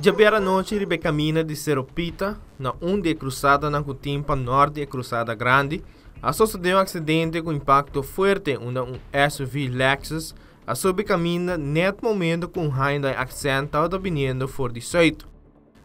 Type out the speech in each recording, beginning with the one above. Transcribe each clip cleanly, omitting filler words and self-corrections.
Djabièrnè anochi riba e kaminda di Sero Pita, na un di e krusadanan ku tin pa nòrt di e Krusada Grandi, a sosodé un aksidente ku impakto fuerte unda un SUV Lexus a subi kaminda nèt momento ku un Hyundai Accent tabata biniendo for di sùit.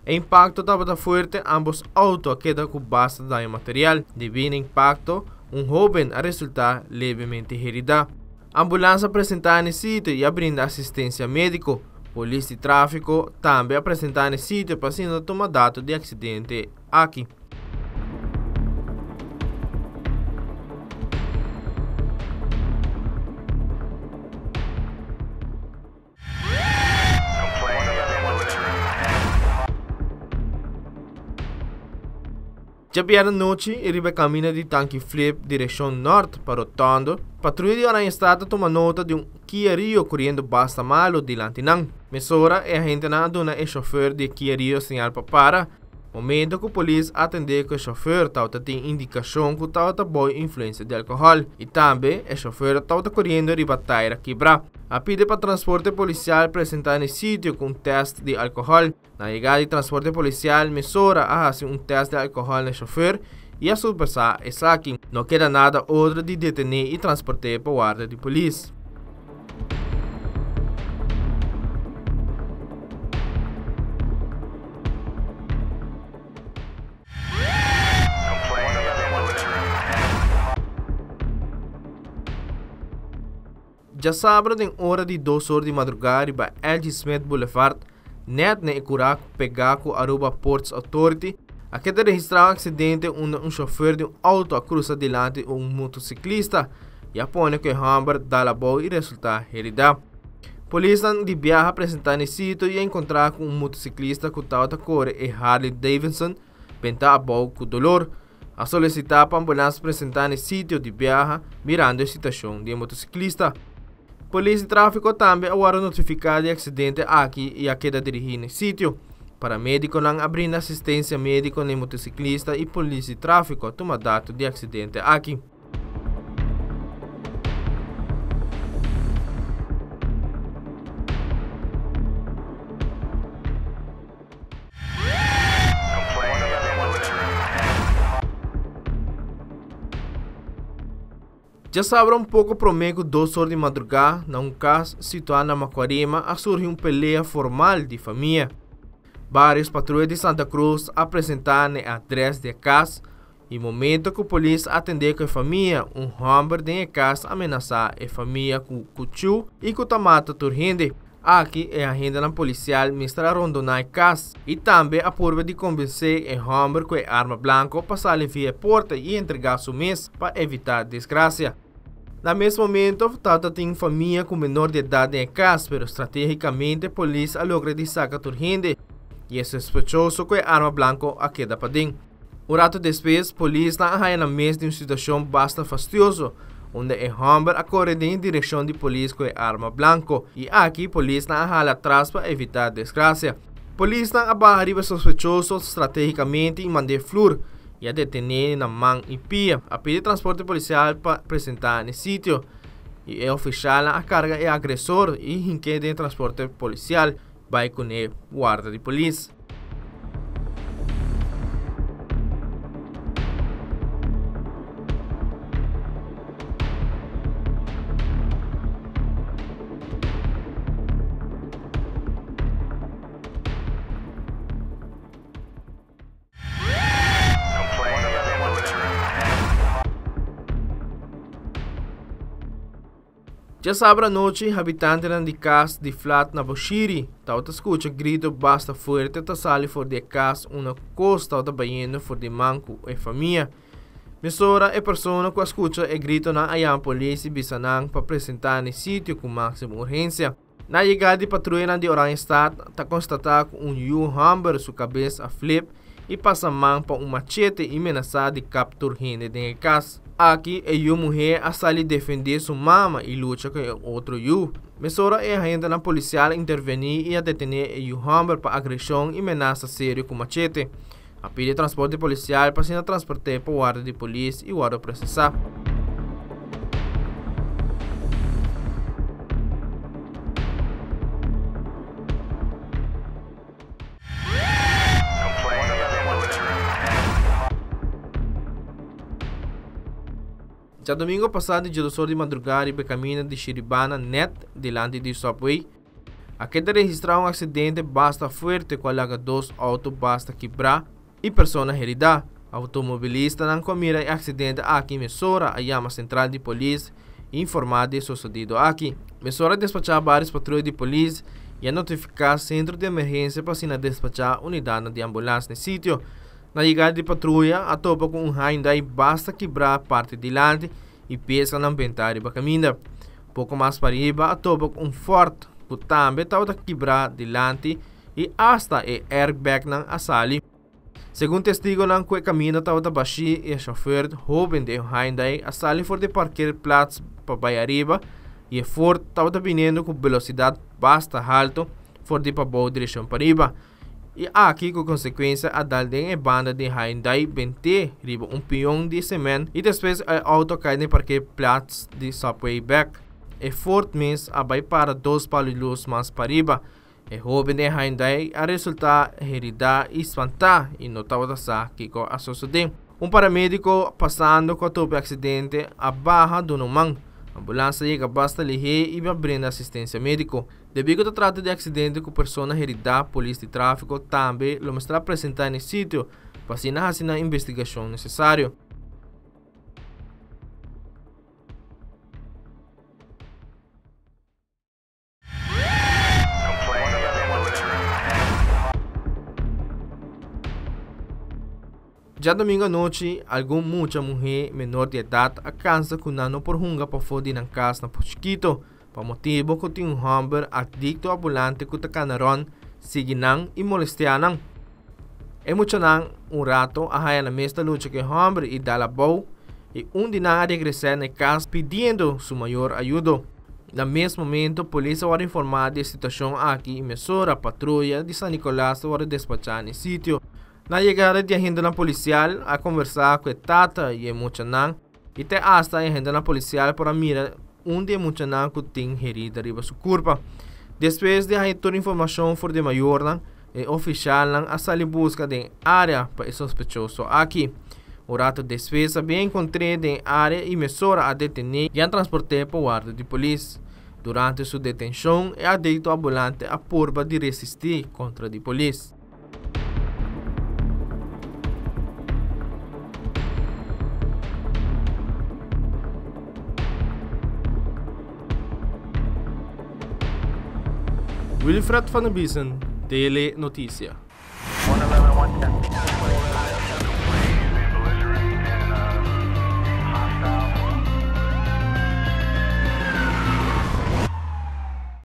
E impakto tabata fuerte, ámbos outo a keda ku basta daño material. Debí na impakto, un hóben a resultá levemente heridá. Ambulans a presentá na e sitio i a brinda asistensia médiko. Polis di tráfiko tambe a presentá na e sitio pa asina tuma dato di aksidente aki. Djabièrnè nochi riba e kaminda di Tanki Flip direkshon nòrt pa Rotondo, patruya di Oranjestad a tuma nota di un Kia Rio kuriendo basta malu dilanti nan. Mesora e agentenan a duna e shofèr di e Kia Rio señal pa para. Momento ku polis atendé ku e shofèr tabata tin indikashon ku tabata bou influensia di alkohòl i tambe e shofèr tabata koriendo riba taira kibrá. A pidi pa transporte polisial presentá na e sitio ku un tèst di alkohòl. Na yegada di transporte polisial mesora a hasi un tèst di alkohòl na e shofèr i a surpasá esaki. No keda nada otro di detené i transport'é pa warda di polis. Djasabra den ora di dos or di madrugá riba LG. Smith Boulevard, nèt na e kurá ku pegá ku Aruba Ports Authority, a keda registrá un aksidente unda un shofèr di un outo a krusa dilanti un motosiklista i a pone ku e hòmber dal abou i resultá heridá. Polisnan di biaha a presentá na e sitio i a enkontrá ku un motosiklista ku tabata kore e Harley Davidson bentá abou ku dolor. A solisitá pa ambulans presentá na e sitio di biaha mirando e situashon di e motosiklista. Polis di tráfiko tambe a wòrdu notifiká di e aksidente aki i a keda dirigí na e sitio. Paramedikonan a brinda asistensia médiko na e motosiklista i polis di tráfiko a tuma dato di e aksidente aki. Djasabra un poko promé ku dos or di madrugá na un kas situá na Macuarima a surgi un pelea formal di famia. Bários patruya di Santa Cruz a presentá na e adrès di e kas i momento ku polis a atendé ku e famia, un hòmber den e kas a menasá e famia ku kuchú i ku ta mata tur hende. Aki e agentenan polisial mester a rondoná e kas i tambe a purba di kombensé e hòmber ku e arma blanko pa sali via e porta i entregá su mes pa evitá desgrasia. Na mes momento tabata tin famia ku menor di edat den e kas pero stratégikamente polis a logra di saka tur hende i e sospechoso ku e arma blanko a keda paden. Un rato despues, polisnan a haña nan mes den un situashon basta fastioso, unda e hòmber a kore den e direkshon di polis ku e arma blanko, i aki polisnan a hala atras pa evitá desgrasia. Polisnan a baha riba e sospechoso stratégikamente i mand'é flur, i a detené na man i pia. A pidi transporte polisial pa presentá n'e sitio, i e ofishalnan a karga e agresor i hink'é den e transporte polisial bai kuné warda di polis. Djasabra anochi habitantenan di kas di flat na Boshiri tabata skucha grito basta fuerte ta sali for di e kas unda kos tabata bayendo for di man ku e famia. Mesora e persona ku a skucha e gritonan a yama polis i bisa nan pa presentá na e sitio ku máksimo urgensia. Na yegada di patruyanan di Oranjestad ta konstatá ku un yu hòmber su kabes a flip i pasa man pa un machete i menasá di kap tur hende den e kas. Aki e yu muhé a sali defendé su mama i lucha ku e otro yu. Mesora e agentenan polisial a intervení i a detené e yu hòmber pa agreshon i menasa serio ku machete. A pidi transporte polisial pa asina transport'é pa warda di polis i wòrdu prosesá. Djadomingo pasá di djedosor di madrugá riba e kaminda di Shiribana nèt dilanti di Subway, a keda registrá un aksidente basta fuerte ku a laga dos outo basta kibrá i persona heridá. Outomobilistanan ku a mira e aksidente aki mesora a yama sentral di polis i informá di e sosodido aki. Mesora a despachá vários patruya di polis i a notifiká sentro di emergensia pa asina despachá unidatnan di ambulans na e sitio. Na yegada di patruya a topa ku un Hyundai basta kibrá parti dilanti i piesanan bentá riba kaminda. Poko mas pariba a topa ku un Ford ku tambe tabata kibrá dilanti i asta e airbagnan a sali. Segun testigonan ku e kaminda tabata bashí i e shofùr hóben di e Hyundai a sali for di e parkeerplaats pa bai ariba i e Ford tabata biniendo ku belosidat basta haltu for di pabou direkshon pariba. I aki ku konsekuensia a dal den e banda di Hyundai bent'é riba un pion di semènt i despues e outo a kai den parkeerplaats di Subway bèk. E Ford mes a bai para dos palu lus mas pariba. E hóben den Hyundai a resultá heridá i spantá i no tabata sa kiko a sosodé. Un paramédiko pasando ku a topa e aksidente a baha duna un man. Ambulans a yega basta lihé i a brinda asistensia médiko. Debí ku ta trata di aksidente ku persona heridá, polis di tráfiko tambe lo mester a presentá na e sitio pa asina hasi nan investigashon nesesario. Djadomingo anochi, algun mucha muhé menor di edat a kansa ku nan no por hunga pafó di nan kas na Pochikito pa motibu ku tin un hòmber adikto ambulante ku ta kana rònt sigui nan i molestiá nan. E muchanan un rato a haña nan mes ta lucha ku e hòmber i dal abou i un di nan a regresá na e kas pidiendo su mayor ayudo. Na mes momento polis a wòrdu informá di e situashon aki i mesora patruya di San Nicolas ta wòrdu despachá na e sitio. Na yegada di agentenan polisial a konversá ku e tata i e muchanan i te asta e agentenan polisial por a mira un di e muchanan ku tin herida riba su kurpa. Despues di haña tur informashon for di e mayornan, e ofishalnan a sali buska den e área pa e sospechoso aki. Un rato despues a bin enkontr'é den e área i mesora a detené i a transport'é pa warda di polis. Durante su detenshon e adikto ambulante a purba di resistí kontra di polis. Wilfred van der Biesen, Tele Noticia.